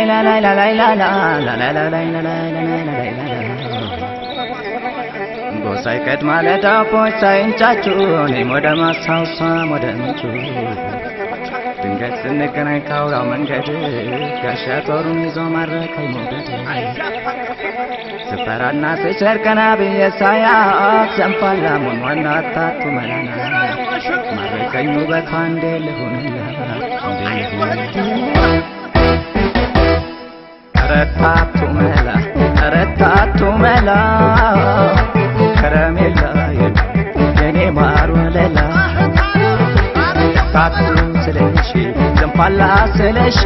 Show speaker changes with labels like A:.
A: ላይ ላይ ላይ ላይ ላይ ላይ ላይ ላይ ጎሳይ ቀድማ ለዳቦች ሳይንጫጩ እኔም ወደ ማሳው እሷም ወደ ምንጩ ድንገት ስንገናኝ ካውራው መንገድ ጋሻ ጦሩን ይዞ ማረከኝ ሞገድ። ስፈራና ስቸር ቀና ብዬ ሳያት ዘንፋላ መሆኗን አታቱ መላና ማረከኝ ውበቷ እንዴ ልሁንላት እንዴ ልሁንላት። ኧረ ታቱ መላ፣ ኧረ ታቱ መላ፣ ከረሜላ የኔ ማር ወለላ፣ ታቱ ስለሽ ዘንፋላ ስለሽ